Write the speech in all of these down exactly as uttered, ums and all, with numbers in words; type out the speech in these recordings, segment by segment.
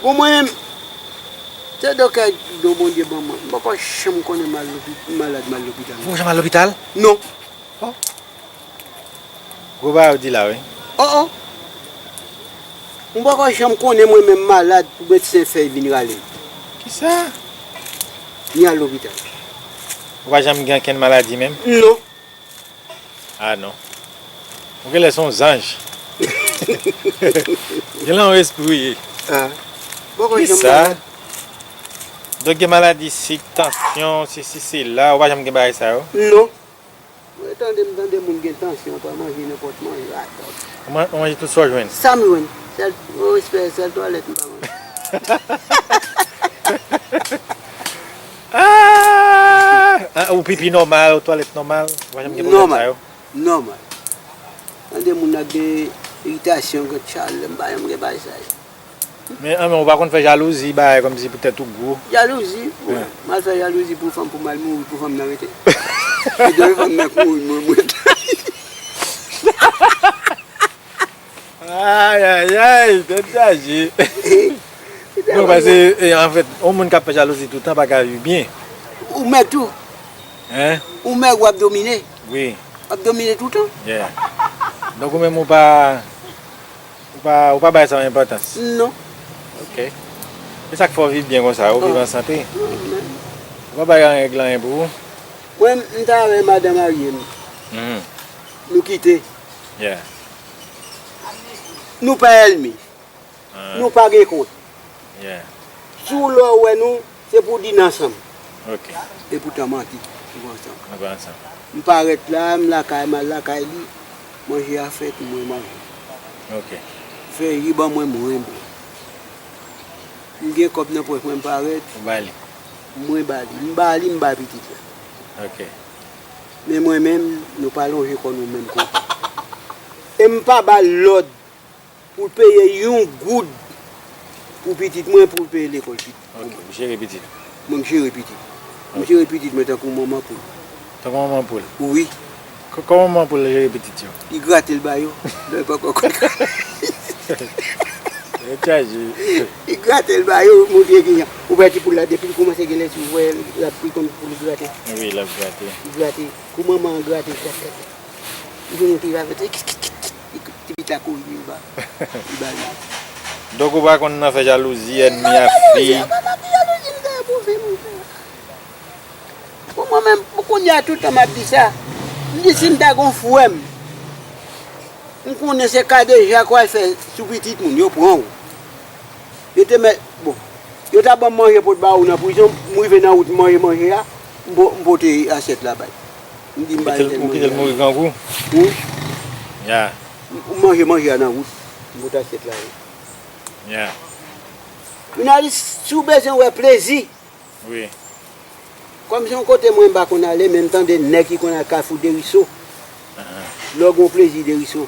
Bon, mwen menm, se doktè do Bondye ban mwen. M poko janm konnen m al lopi-, malad, m al lopital. Ou janm al lopital? Non. Oh. Gwo bagay ou di la, wi. Oh, oh. M poko janm konnen mwen menm malad pou medsen fè vin rale m. Kisa? Ni al lopital. Ou pa janm gen ankenn maladi menm? Non. Ah non. Ou genlè se yon zanj. Genlè yon espri ou ye. Ah. Poko janm malad. Kisa? Donk gen maladi sik, tansyon, sesi, sela, ou pa janm gen bagay sa yo? Non. Mwen tande, m tande moun gen tansyon, pa manje nenpòt manje, atò. Ou man-, ou manje tout sa w jwenn? Sa m jwenn. Sèl, o respè, sèl twalèt m pa manje. Ah! Ah, ou pipi nòmal, ou twalèt nòmal, ou pa janm gen pwoblèm sa yo? Nòmal. Nòmal. Tande moun nan gen iritasyon, gen chalè, m pa janm gen bagay sa yo. Men, an, men ou pa konn fè jalouzi, bagay kòmsi poutèt ou gwo. Jalouzi? Wi. M al fè jalouzi pou fanm, pou m al mouri, pou fanm nan rete. Epi fanm nan k mouri, mwen, mwen. Ay, ay, ay, tèt chaje. Non, paske, e, anfèt, yon moun k ap fè jalouzi toutan pa ka viv byen. Ou mèg tou. Hein? Ou mèg, w ap domine. Wi. W ap domine toutan. Yeah. Donk, ou menm, ou pa, ou pa, ou pa bay sa yon enpòtans? Non. Ok. E sa k fè w viv byen konsa, ou viv an sante. Ou pa bay anyen, anyen pou ou? Mwen, m t avè madan marye m. Mhm. Nou kite. Yeah. Nou pa ènmi. Ah. Nou pa gen kont. Yeah. Si w lè w wè nou, se pou di n ansanm. Ok. Epoutan manti, nou ansanm. Nou pa ansanm. M parèt la, m lakay, m al lakay li. Manje a fèt, mwen manje. Ok. Fè ji ban mwen, mwen bwè. M gen kòb nan pòch mwen, m parèt. Ou ba li? Mwen ba li. M ba li, m ba pitit la. Ok. Men mwen menm, nou pa lonje kò nou menm kote. E m pa ba l lòd pou l peye yon goud pou pitit mwen, pou l peye lekòl pitit. Ok, ou jere pitit. Mwen k jere pitit. M jere pitit mwen tankou manman poul. Tankou manman poul? Wi. K-, kòman manman poul jere pitit yo? Li grate l ba yo. Lè yo poko konn grate. Yo chaje. Li grate l ba yo, montre kijan. Ou wè ti poul la, depi l kòmanse gen lèzye, ou wè l ap ri konn pou li grate. Wi, l ap grate. Li grate. Kou manman an grate, li ap grate. Li vin monte, li va fè ti pitit la kouri, li ba, li ba li. Donk ou pa konn nan fè jalouzi, ènmi a fi. Jalouzi, pa nan ki jalouzi m fè pou fi moun sa. Pou mwen menm, pou kounye a, tout tan m ap di sa. M di si m ta gon frè m, m konnen se kadejak w al fè sou pitit moun, yo pran w. Yo te mèt, bon, yo ta ban m manje pou t ba ou nan prizon, m rive nan wout, m manje manje a, m po-, m pote asyèt la bay. M di m ba yo tèl manje. Ou kite l mouri grangou? Wi. Ya. M, m manje manje a nan wout, m pote asyèt la bay. Ya. Jounalis, si w bezwen wè plezi, wi. Kòm se yon kote mwen m pa konn ale, men m tande nèg ki konn al Kafou Deriso. Lè w gen yon plezi Deriso.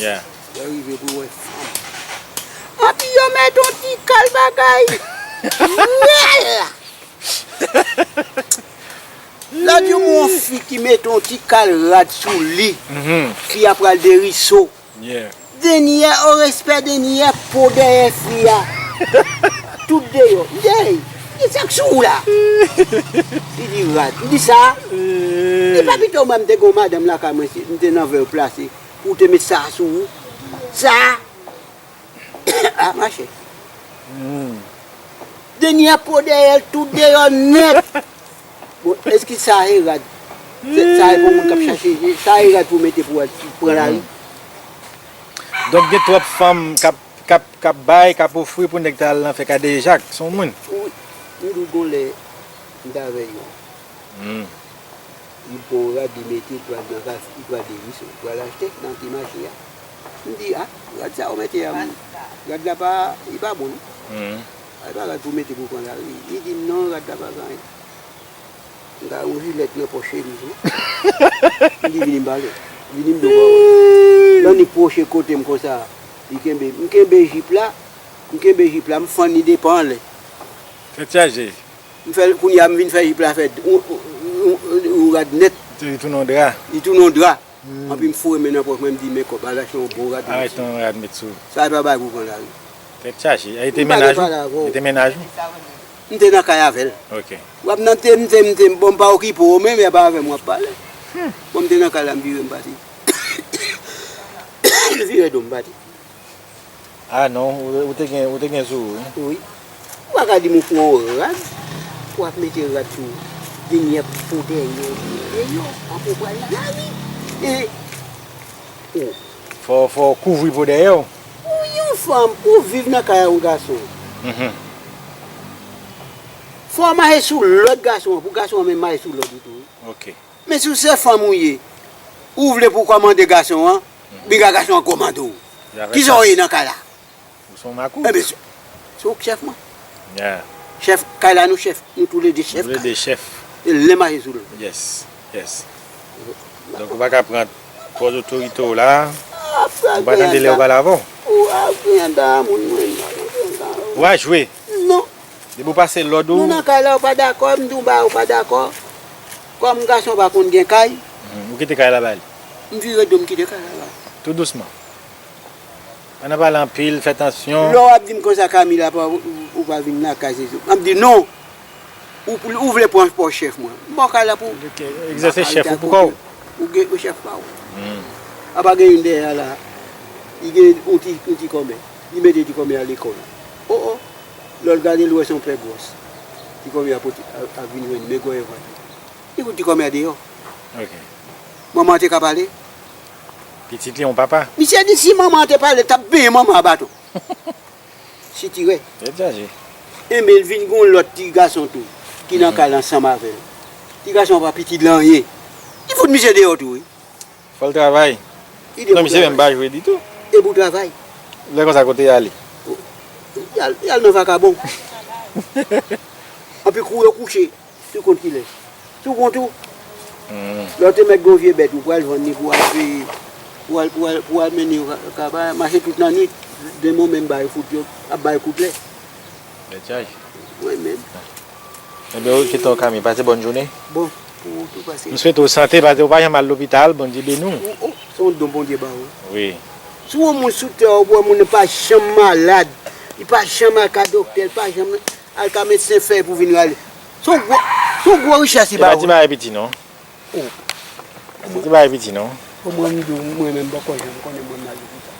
Yeah. Lè w rive pou w wè fanm. Anpi yo mete yon ti kal bagay. Rèl! Lòt jou m wè yon fi ki mete yon ti kal rad sou li. Mhm. Fi a pral Deriso. Yeah. Denyè, o respè, Denyè, po dèyè fi a. Tout deyò. M di, "Ey, ki sa k sou ou la?" Li di, "Rad." M di, "Sa?" Li, "Pa pito mwen, m te gen yon madanm lakay mwen, si m te nan vèv plase, pou w te met sa sou ou." Sa? A, mache. Hmm. Denyè po dèyè l, tout deyò nèt. Bon, èske sa e rad? Se, sa e pou moun k ap chache, sa e rad pou mete pou al pran lari? Donk, gen twòp fanm k ap, k ap, k ap bay, k ap ofri pou nèg ta al nan fè kadejak, se yon moun. Wi, m di w gon lè, m t avè yo. Hmm. Li pran yon rad, li mete, li pral nan kaf-, li pral Deriso, li pral achte nan ti mache a. M di, "A, rad sa ou mete a, rad la pa, li pa bon, non." Hmm. Li pa rad pou mete pou pran lari. Li di m, "Non, rad la pa gen anyen." M gen yon jilèt nan pòch chemiz mwen. M di, "Vini m pale. Vini m di w pawòl." Lè li pwoche kote m konsa, li kenbe, m kenbe jip la, m kenbe jip la, m fann li de pa anlè. Tèt chaje. M fè, kounye a, m vin fè jip la fè yon, yon, yon, yon rad nèt. Li tounen yon dra. Li tounen yon dra. Hmm. Anpi m foure men nan pòch mwen, m di, "Men kòb, al achte yon bon rad." Al achte yon rad met sou. Sa e pa bagay pou pran lari. Tèt chaje. E te mennaj ou? E te mennaj ou? M te nan kay avè l. Ok. W ap nan te m te m te m, bon, m pa okipe w, men, men pa avè m w ap pale. Bon, m te nan kay la, m vire, m pati. M vire do, m pati. Ah non, ou, ou te gen, ou te gen sou ou, wi. Wi. Ou pa ka di m ou pran yon rad, w ap mete rad sou ou. Denyè po dèyè w, deyò, w ap pral nan lari. E, o. Fò, fò w kouvri po dèyè w. Ou yon fanm, ou viv nan kay a yon gason. Mhm. Fò w mache sou lòd gason an, pou gason an menm mache sou lòd ou tou, wi. Ok. Men si w se fanm ou ye, ou vle pou w kòmande gason an, piga gason an kòmande w. Kisa w ye nan kay la? Ou se yon makou. Enben, se se ou k chèf mwen. Yeah. Chèf, kay la nou chèf, nou toulede chèf Toulede kay. Chèf. E lè mache sou lòd. Yes. Yes. Donk ou pa ka pran pòz otorite w la. Ou pa tande lè yo pale avè w. Ou ap gen da moun mwen. Ou a jwe. Non. Depi w pase lòd ou. Nou nan kay la, ou pa dakò, m di w ba ou pa dakò. Kòm gason pa konn gen kay. Mhm. Ou kite kay la ba li. M vire do m kite kay la ba. Tou dousman. Pa nan pale anpil, fè tansyon. Lè w ap di m konsa, Camila, pa, ou, ou pa vin lakay, se sou. M ap di non. Ou, ou vle pran pòz chèf mwen. M ba w kay la pou. Egzèse chèf ou pou kò w. Ou gen ou chèf pa ou. A pa gen youn dèyè a la. Li gen yon ti, yon ti kòmè. Li mete ti kòmè a lekòl. O, o. Lè l gade l wè se yon pè gwòs. Ti kòmè a pote, a, a vin jwenn li, men gòyè vant li. Li fout ti kòmè a deyò. Ok. Manman an te ka pale. Pitit li yon papa. Misye di si manman an te pale, l t ap benyen manman an a baton. Sitirè. Tèt chaje. Enben, l vin gen yon lòt ti gason tou, ki nan kay la ansanm avè l. Ti gason an pa pitit li anyen. Li fout misye deyò tou, wi. Fò l travay. Li deyò. Non, misye menm pa jwe ditou. E pou travay. Lè konsa kote y ale? Y al, y al nan vakabon. Anpi kou yo kouche. Sou kont kilès? Sou kont ou. Lè w te mèt gen yon vye bèt, ou pral vann li pou al peye, pou al, pou al, pou al mennen yo ka, ka bay, mache tout lannwit, demen w menm bay fout yo, ap bay kout lè. Tèt chaje. Mwen menm. Ebyen, oke, Tonton Kami, pase bòn jounen. Bon, pou ou tou pase. M swete w sante, paske w pa janm al lopital, Bondye beni w. Ou, ou, se yon don Bondye ba ou. Wi. Si w wè moun sou tè a, ou wè moun nan pa janm malad, li pa janm al ka doktè, li pa janm al ka medsen fè pou vin rale. Se yon gwo, se yon gwo richès li E pa ba ti ou. Bagay piti, non. Oh. Se ti bagay piti, non. Pou mwen, m di w, mwen menm, m poko janm konnen mwen m al lopital.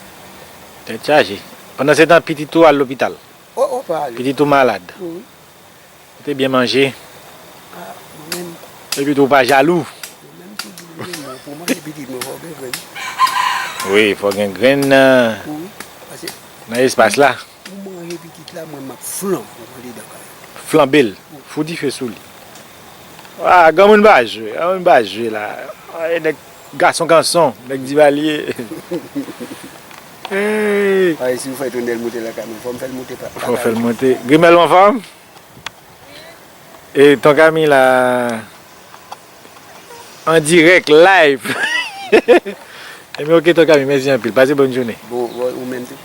Tèt chaje. Pandan se tan, pitit ou al lopital. Oh, oh, pa ale. Pitit ou malad. Wi. Ou te byen manje. Ah, mwen menm. Epi tou, ou pa jalou. Mwen menm, tou di mwen, pou manje pitit mwen, fò gen grenn. Wi, fò gen grenn nan, Wi. Paske nan espas la. Pou manje pitit la, mwen m ap flanm pou mwen dedan kay. Flanbe l. Fout dife sou li. Ah, granmoun pa jwe, granmoun pa jwe la. Ah, e nèg gason kanson, nèg Divalye. Hey! Ay, si w fè tonèl monte lakay mwen, fò m fè l monte pa. Fò w fè l monte. Grimèl ou anfòm? E Ton Kami la, an dirèk, live. Ebyen, oke, Ton Kami, mèsi anpil. Pase bòn jounen. Bon, bon, ou menm tou.